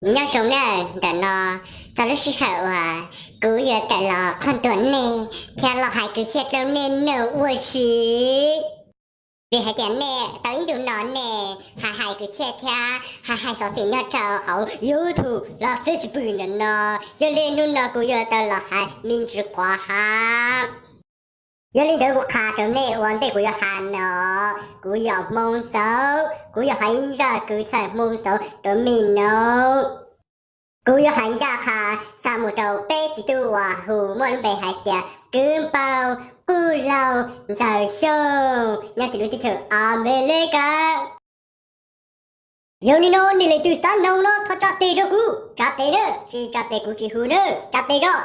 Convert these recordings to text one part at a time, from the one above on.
Nyob zoo nawb, ntawm no txog lub sij hawm uas kuv yuav tawm los qhov ntuas nej thiab los hais kwv txhiaj rau nej nawb ua si. Vim hais tias nej tau ib ntus no nej hais hais kwv txhiaj thiab hais hais xov xwm nyob rau hauv YouTube los Facebook ntawm no, yog li hnub no kuv yuav tau los hais me ntsis quav hab. Yog li ntawd kuv qha rau nej ua ntej kuv yuav hais no, kuv yog Hmoob Xauv, kuv yuav hais ib zaj kwv txhiaj Hmoob Xauv rau nej nawb. Kuv yuav hais ncaj qha xa mus rau peb txiv tub uas hu muaj lub npe hais tias Kwv Npauj, Quj Laug, Ntxawm Xyooj nyob tim lub teb chaws Amelikas. Yog li no nej leej twg xav noog no thov tsa tes rau kuv, tsa tes nawb, tsis tsa tes kuv tsis hu nawb, tsa tes rau.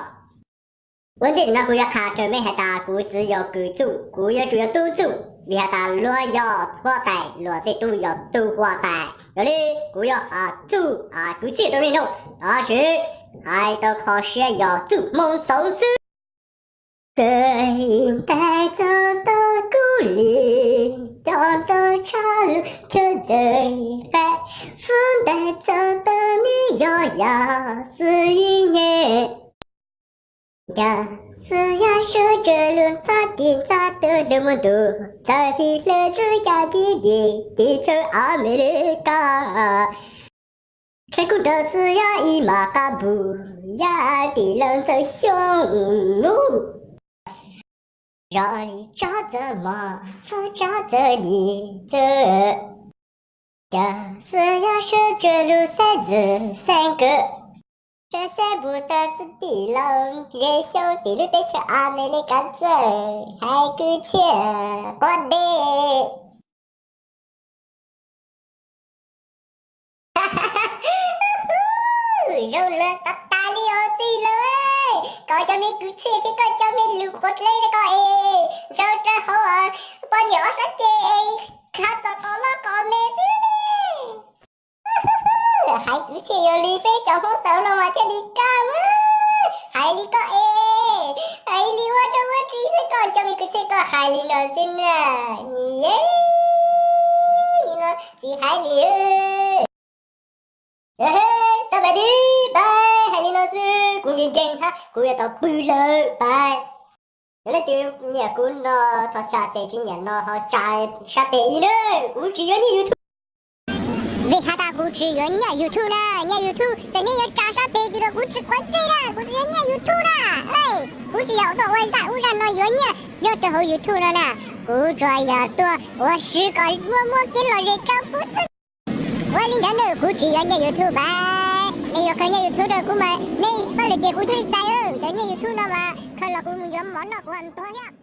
Ua ntej no kuv yuav qha rau nej hais tias kuv txiv yog kws txuj, kuv yuav tsum yog tub txuj, vim hais tias luag yog huab tais, luag tej tub yog tub huab tais. Yog li kuv yuav hais txuj kwv txhiaj rau nej noog, tab sis hais tau kho siab yog txuj Hmoob Xauv xwb. Txawm ib ntais txog tau kuv li, coj tau tshaj lug chaw txawm ib qe, fub ntais txog tau nws yog yam xwb ib nyuag. Yam xwb yam sab tsaws lug ntxhab tis ntxhab taw rau muaj ntuj, txawm tig hlawv tsuj yam tib yim tim chaw Amelikas. Kheb kuj nrog xwb yam ib mas qab npug yam tim lawv Ntxawm Xyooj mus. Zoj li tsob txawj mos, fub tsob txawj dim txawj. Yam xwb yam sab tsaws lug xab ntxwv xab nkawm, sab xab npug taw txwj tim lawv Ntxawm Xyooj tim lub teb chaws Amelikas txawj hais kwv txhiaj quav dej. Zoo lawm, tas tas li os tij laug, koj cov me kwv txhiaj thiab koj cov me lus qhuav dleb rau koj es zoo rau hauv poj niam ob sab ces es khav txog qos loj qos me xwb ne. Hais kwv txhiaj yuav li peb cov Hmoob Xauv no mas thiaj li kaj, hais li koj es, hais li ua rau ua tsi xwb, koj cov me kwv txhiaj koj hais li no xwb na, nim no tsis hais li. Tag pais dib pais, hais li no xwb kuv nkees nkees hab kuv yuav tau pw lawm pais. Yog leej twg nyiam kuv no thov tsa tes, tsis nyiam no ho tsa sab tes ib na, kuv tsis yuav nyiaj YouTube. Vim has tas kuv tsis yuav nyiaj YouTube na, nyiaj YouTube ces nej yuav tsa sab tes tsis rau kuv tsis quav ntsej na, kuv tsis yuav nyiaj YouTube na. Kuv tsis yog tuaj ua zaj ub zaj no yuav nyiaj nyob rau hauv YouTube no na, kuv tsuas yog tuaj ua si kom muaj muaj kev lom zem rau kuv xwb. Ua li ntawd nws kuv tsis yuav nyiaj YouTube pais. Nej yuav khaws nyiaj YouTube rau kuv mas nej pab lwm ces kuv thiaj li txais. Cov nyiaj YouTube no mas khaws los kuv mus yuav mov noj kuv ho ntog thiab.